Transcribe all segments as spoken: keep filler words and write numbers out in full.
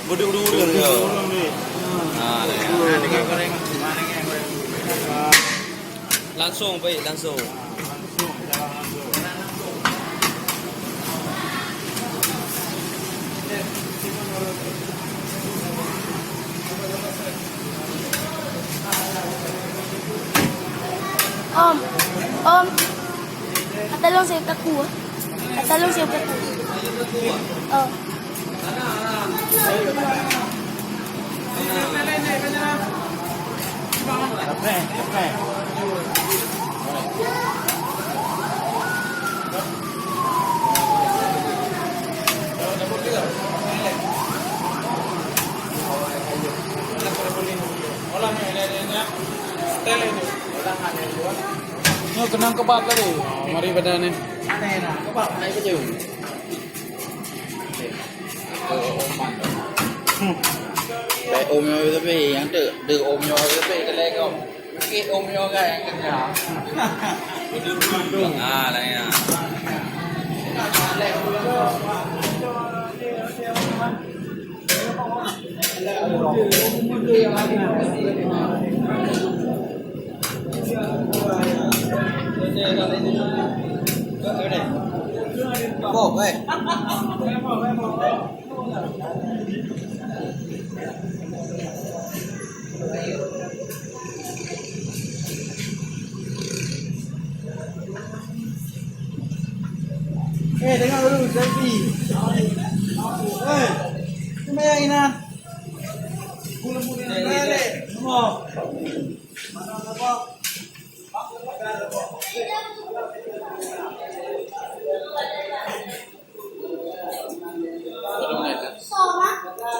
Berdua-dua dia. Ha, dah. Langsung, baik, langsung. Om, om, ata long saya kaku, ah. Ata long saya kaku. Oh. Nyoe keunong keubab tadi. Mari pada ni. Aneh nah, keubab naik kecil. Baik, om nyoe tapi yang tu, dia om nyoe tapi kelai kau. Mungkin om nyoe kan yang kerja. Ah, lain ah. Eh, dengar dulu, selfie. Eh, ini yang Ina. Semua.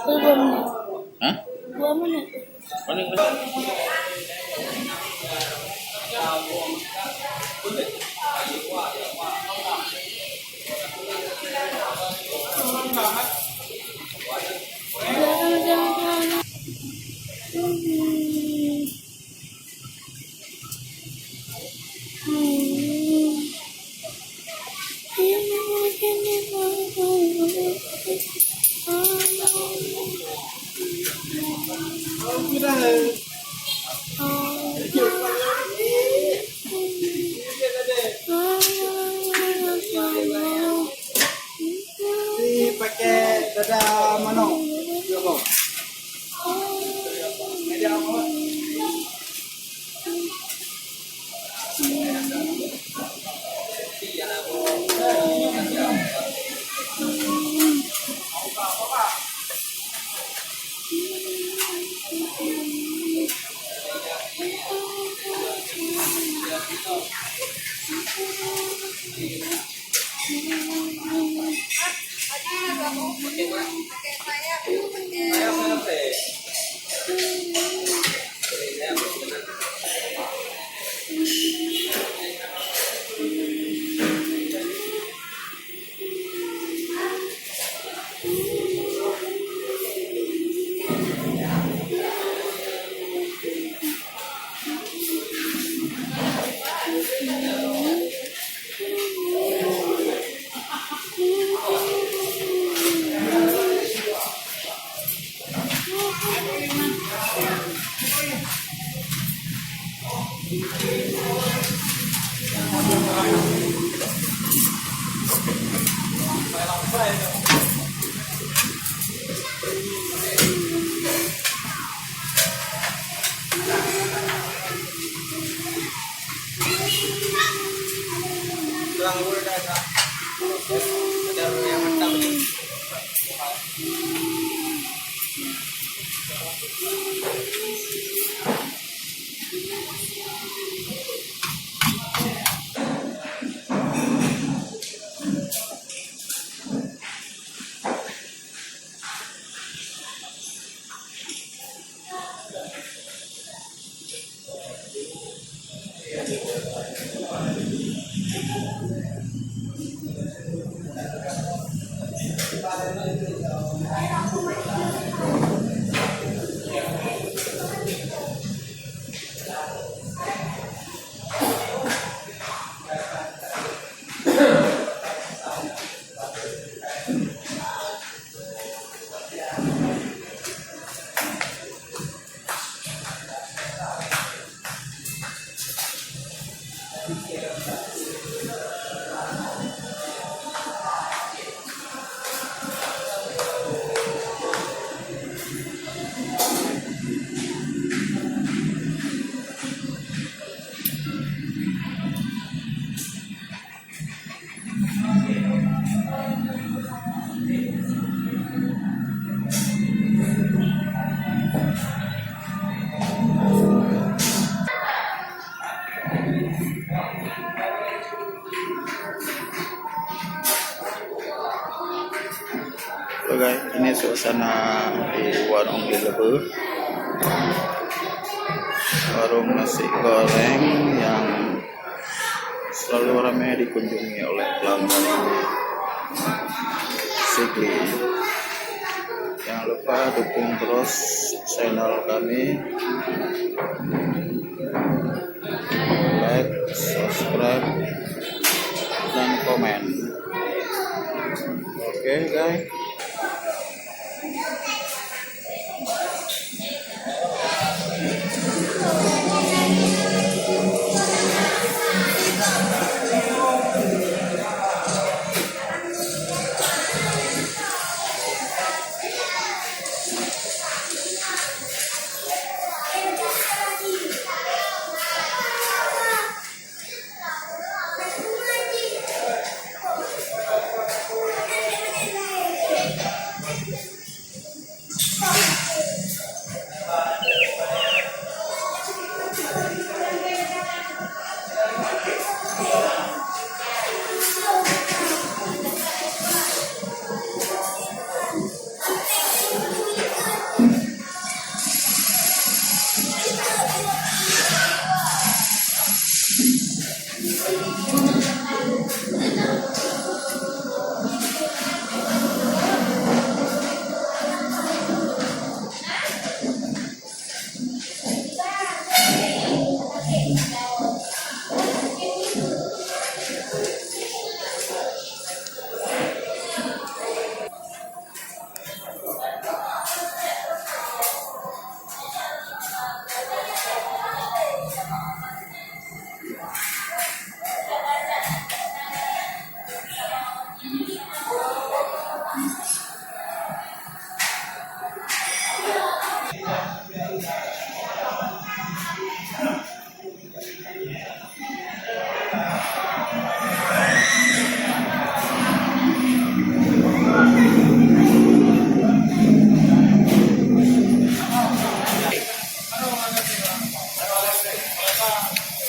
Dua menit. Hah? Dua menit. Paling Ni pakai dada manok. Oke guys, ini suasana di warung di Lebu. Warung nasi goreng yang selalu ramai dikunjungi oleh pelanggan Sigli. Jangan lupa dukung terus channel kami. Like, subscribe, dan komen. Oke, guys.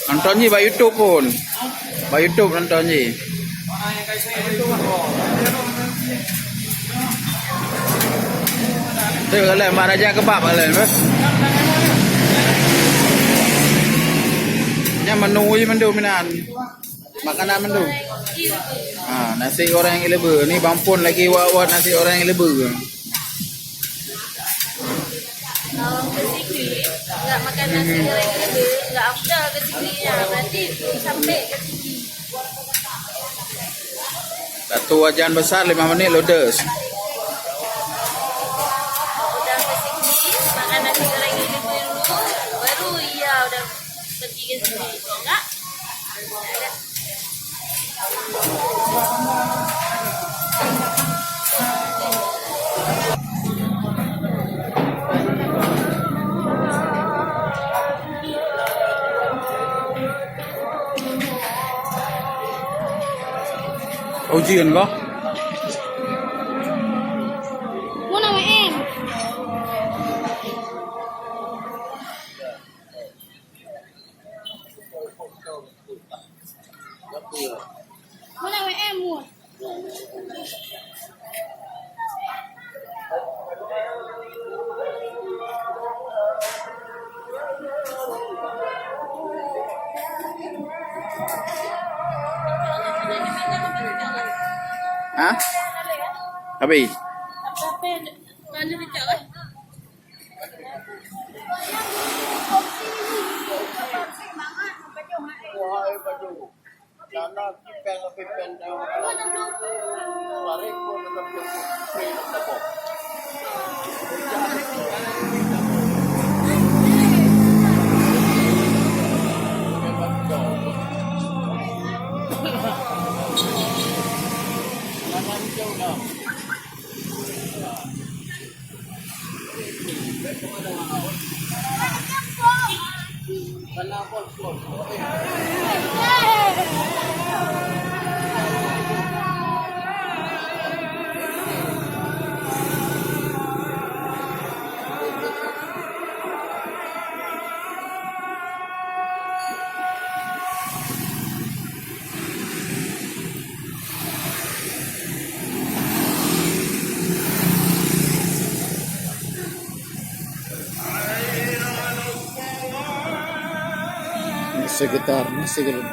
Nonton jih bak YouTube pun. Bak YouTube nonton jih. Tu kalian, Mak Raja Kebab kalian, beh. Nyan menu jih mandum inan. Makanan mandum. Ha, nasi goreng ileubeu. Ni Bang Pon lagi wat-wat nasi goreng ileubeu. Kalau ke Sigli, nggak makan nasi goreng ileubeu, nggak afdal ke Sigli nya. Berarti belum sampai ke Sigli. Satu wajan besar lima menit ludes. Udah ke Sigli, makan nasi goreng ileubeu dulu, baru iya udah pergi ke Sigli. Kalau nggak, Ujian kah? Muna W M. Muna W M, Mun. Ha? Habis. sekitar, sekitar